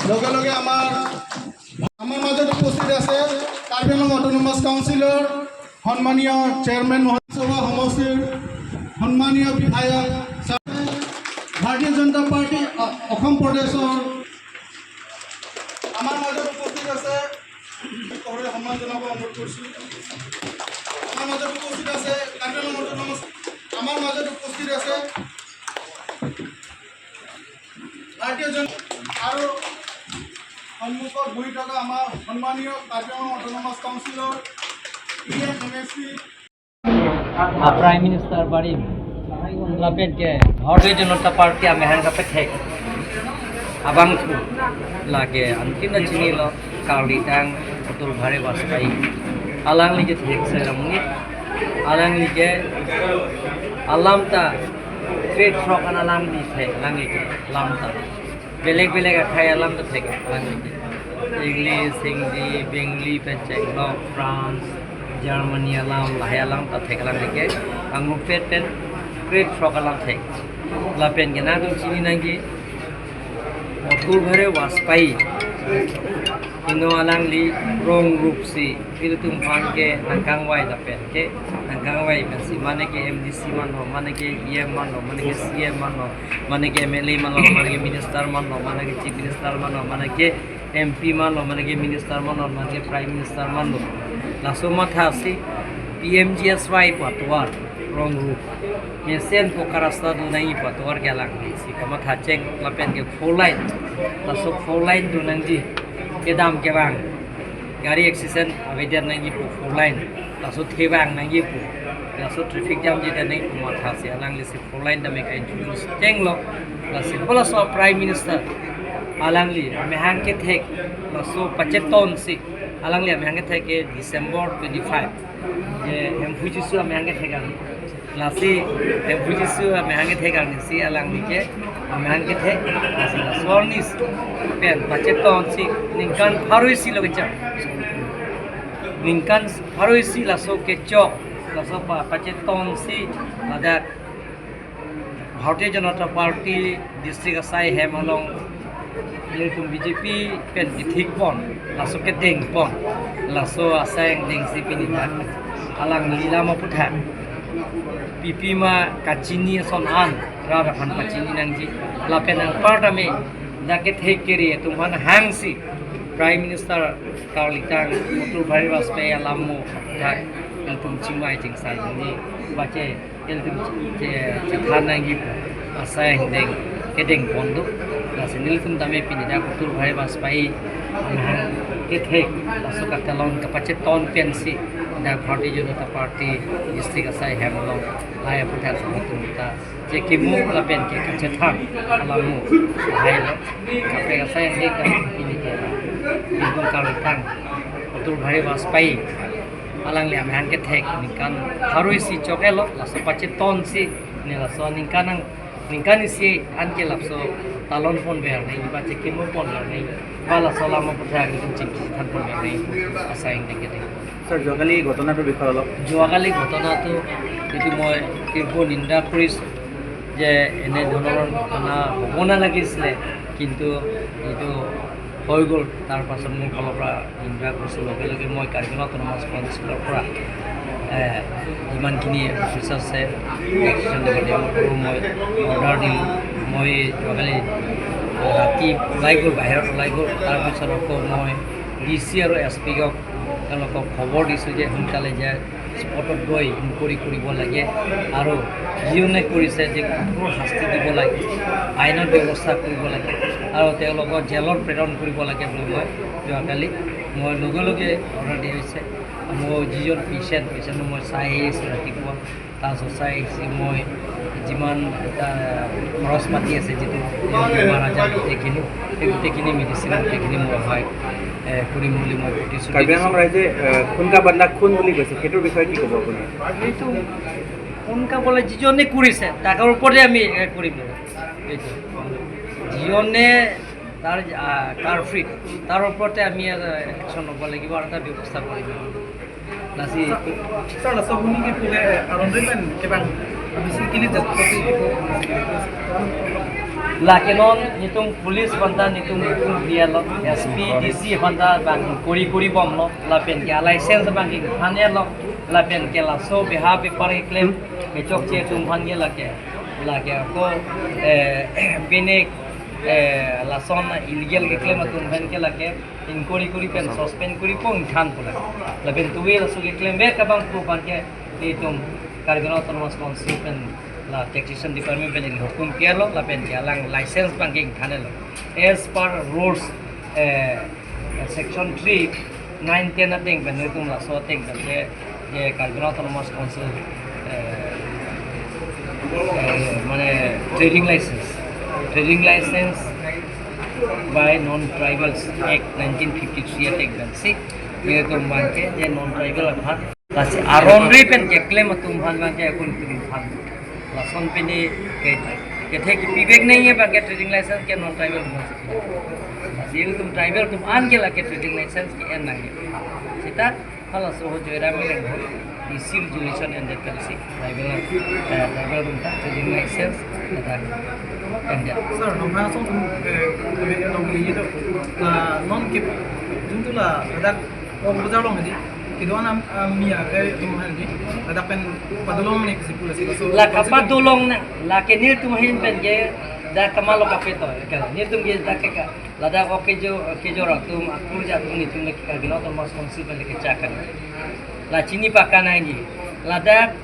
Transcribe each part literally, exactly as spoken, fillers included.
লগে লগে আমাৰ, আমাৰ মাজত উপস্থিত আছে কাৰ্বি আংলং অট'নমাছ কাউন্সিলৰ সন্মানীয় চেয়াৰমেন মহোদয়, সভা সমষ্টিৰ সন্মানীয় বিধায়ক, ভাৰতীয় জনতা পাৰ্টি, অ, অসম প্ৰদেশৰ আমাৰ মাজত উপস্থিত আছে, সকলোৰে সন্মান জনাব অনুৰোধ কৰিছো। আমাৰ মাজত উপস্থিত আছে কাৰ্বি আংলং অট'নমাছ, আমাৰ মাজত উপস্থিত আছে ভাৰতীয় জন আৰু সন্মুখত বহি থকা আমাৰ সন্মানীয় কাৰ্বি আংলং অট'নমাছ কাউন্সিলৰ E M M A C, Prime Minister barim lapen ke Bharatiya Janata Party amahang kapethek abangphu lake antina chinilo, karlidang Atal Bihari Vajpayee. Alangli kethek selamni, alangli ke alam ta trade frog an alangli thek, alangli ke alam ta belek belek akhai alam ta thek, alangli ke English, Hindi, Bengali pen chenglok, France, Germany alam, lahai alam ta thek, alangli ke angupet pen trade frog alam thek. Lapen ke nangtum chini nangji, Atal Bihari Vajpayee, ino alangli rong rup si ilitum aphan ke nangkangvai lapen ke nangkangvai pensi, mane ke M D C manlo, mane ke E M manlo, mane ke C M manlo, mane ke M L A manlo, mane ke minister manlo, mane ke chief minister manlo, mane ke M P manlo, mane ke minister manlo, mane ke prime minister manlo. Laso matha si P M G S Y pu atovar rong rup, mesen poka rasta do nangji pu atovar ke alangli si kamatha cheng lapen ke four lane, laso four lane do nangji, kedam kevang gari accident avedet nangji pu four lane, laso thevang nangji pu, laso traffic jam jedet nangji pu matha si alangli si four lane tame ka-introduce chenglo. Lasi halaso Prime Minister alangli amahang kethek laso pacheton si, alangli amahang kethek ke December twenty-five, je Hemphu Jisu amahang kethek arni. Lasi Hemphu Jisu amahang kethek arni si alangli ke amahang kethek, lasi laso arni pen pacheton si ningkan pharo isi lo kechok, ningkan pharo isi laso kechok, laso pa, pacheton si ladak Bharatiya Janata Party district asai hem along ilitum B J P pen kethik pon, laso kedeng pon, laso asai angdeng si pini dak alangli alam aputhak pipi ma kachini ason an rat aphan pachini nangji. Lapen anparta me dak kethek kere atum aphan hangsi Prime Minister karlidang Atal Bihari Vajpayee alam mo dak ilitum chingvai chingsai ni bache ilitum che, chethan nangji pu asai angdeng kedeng pon do. Lasi nelitum tame pini dak Atal Bihari Vajpayee amahang kethek laso katalon kapacheton pensi dak Bharatiya Janata Party district asai hem along lahai aputhak si ilitum ta chekimo lapen ke kachethan alam mo lahai lo. Kaprek asai angdeng ta pini ke la, ilitum karlidang Atal Bihari Vajpayee alangli amahang kethek ningkan pharo isi chok-et lo, laso pacheton si ne laso ningkan ang, ningkan isi an ke laso talon pon ver nangji, ba chekimo pon ver nangji, ba laso alam aputhak nelitum chingki than pon ver nangji asai angdeng kedeng. Sir, যোৱাকালি ঘটনাটোৰ বিষয়ে অলপ। যোৱাকালি ঘটনাটো এইটো মই তীব্ৰ নিন্দা কৰিছোঁ। যে এনে ধৰণৰ ঘটনা হ'ব নালাগিছিলে, কিন্তু এইটো হৈ গ'ল। তাৰ পাছত মোৰ ফালৰ পৰা নিন্দা কৰিছোঁ। লগে লগে মই কাৰ্বি আংলং অট'নমাছ কাউন্সিলৰ পৰা, এ, যিমানখিনি অফিচাৰ আছে, এক্সিকিউটিভ ডিপাৰ্টমেণ্টৰ মই অৰ্ডাৰ দিলোঁ। মই যোৱাকালি ৰাতি ওলাই গ'ল, বাহিৰত ওলাই গ'ল। তাৰপিছত আকৌ মই ডি চি আৰু এছ পিক তেওঁলোকক খবৰ দিছোঁ যে সোনকালে যে স্পটত গৈ ইনকুৱাৰী কৰিব লাগে আৰু যিজনে কৰিছে যে কঠোৰ শাস্তি দিব লাগে, আইনত ব্যৱস্থা কৰিব লাগে আৰু তেওঁলোকক জেলত প্ৰেৰণ কৰিব লাগে বুলি মই যোৱাকালি মই লগে লগে অৰ্ডাৰ দিয়া হৈছে। মোৰ যিজন পেচেণ্ট, পেচেণ্টক মই চাই আহিছোঁ ৰাতিপুৱা, তাৰপিছত চাই আহিছোঁ মই যিমান এটা খৰচ পাতি আছে যিটো বেমাৰ আজাৰ গোটেইখিনি, সেই গোটেইখিনি মেডিচিন গোটেইখিনি মই সহায়, এ, কৰিম বুলি মই প্ৰতিশ্ৰুতি কাৰ্বি আংলং দিছোঁ। ৰাইজে, এ, খুন কা বদলা খুন বুলি কৈছে, সেইটোৰ বিষয়ে কি ক'ব আপুনি? এইটো খুন কা বদলা যিজনে কৰিছে, তাৰ ওপৰতে আমি, এ, কৰিম। এইটো যিজনে তাৰ, আ, কালপ্ৰিট, তাৰ ওপৰতে আমি, এ, একশ্যন ল'ব লাগিব আৰু এটা ব্যৱস্থা কৰিম। Lasi Sir, laso huni ke pule aron pen kebang bisi kili jat kopi ko. Lake non nelitum police aphanta nelitum nelitum dia lo, S P, D C aphanta bang kori kori bomlo, lapen ke license bang ke hane lo, lapen ke laso beha bepar keklem kechokche atum aphan ke lake, lake ako, eh, pine, eh, lason illegal keklem atum aphan ke lake inquiry kori pen suspend kori pon than pula. Lapen tuwe laso keklem bek abang pu aphan ke itum Karbi Anglong Autonomous Council pen la taxation department pen ili hukum kialo lapen ke alang license abang ke thanlo. As per rules, eh, section three, nine, ten ateng pen itum laso ateng pen ke, ke Karbi Anglong Autonomous Council, eh, eh, mane trading license, trading license by non-tribals Act nineteen fifty-three ateng pensi, itum abang ke je non-tribal aphan, lasi aron pen keklem atum aphan abang ke akun kiri aphan. Lason pini ke, kethe kipi bek nangji abang ke trading license ke non-tribal aphan. Lasi itum tribal atum an ke lake trading license ke-en nangji. Seta halaso ho Joyram Engleng ho isi resolution endet pensi tribal, eh, tribal atum ta trading license ta endet. Sir, ham ha song tum, eh, kami nong ini tu, la non ke, juntu la, ladak, oh, bazar along hadi, kedo-an, ah, mia ke tum hadi, ladak pen padolong ne kisi pula sih. So, la kapadolong na, lake nelitum ahin pen ke dak kamatlo kapeto, ke nelitum ke dak ke ka. Ladak oke jo, oke jo atum, akur ja atum nelitum lake Karbi Anglong Autonomous Council pen lake chakan. La chini pakan aini. Ladak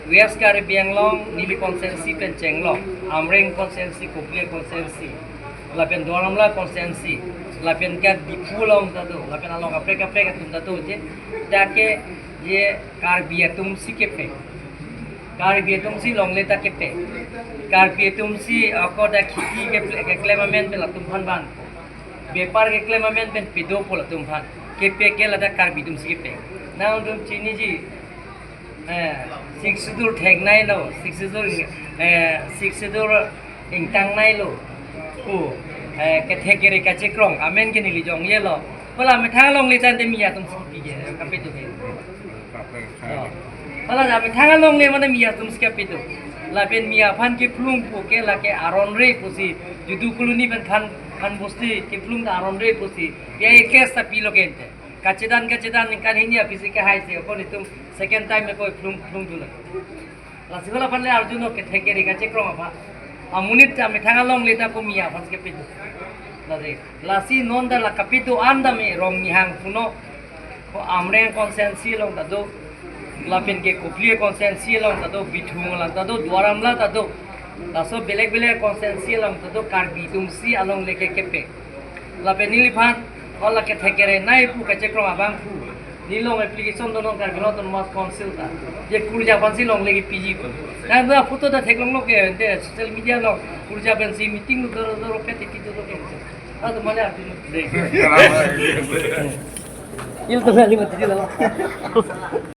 West Karbi Anglong neli constituency pen chenglo, Amreng constituency, Kopili constituency, lapen Duar Amla constituency, lapen ke Diphu along ta do, lapen along kaprek kaprek atum ta do je, dak ke je Karbi atum si kepe. Karbi atum si longle ta kepe. Karbi atum si ako dak khiti keple-, keklem amen pen latum aphan bang. Bepar keklem amen pen pedo po latum aphan. Kepe ke ladak Karbi atum si kepe. Nangtum chiniji, eh, Sixth Schedule theknei lo, Sixth Schedule, eh, Sixth Schedule ingtangnei lo. Pu, eh, kethe kere kachekrong amen ke neli jongle lo. Pu la methang alongle tangte mia atum si kepi ke, kapedo ke. Oh. Pu la methang alongle mane mia atum si kepedo. Lapen mia aphan kephlung pu ke lake aron re pusi, Judu Colony pen Khan, Khan Bosti kephlung ta aron re pusi. Pia e case ta pilo kente. Kachedan kachedan ningkan hini aphi si kehai si, ako nelitum second time ako phlung, phlung dula. Lasi hala aphan le arjuno kethe kere kachekrong aphan. Amonit ta methang alongle ta ko mia aphan si kepedo. Lasi, lasi non ta la kapedo an ta me Rongnihang puno. Ko Amreng constituency along ta do. Lapen ke Kopili constituency along ta do. Bithung along ta do. Duar Amla ta do. Laso belek belek constituency along ta do. Karbi atum si alongle ke kepe. Lapen neliphan, hala kethe kerenei pu kachekrong abang pu. Neli along application donon Karbi Anglong Autonomous Council ta. Je kurja aphan si longle ke P G pu. Nangtum photo ta theklong lo ke, ante social media along kurja pensi meeting lo doro doro pet titi doro ke. Atum mane arjuno. Ilitum kali mati dilo.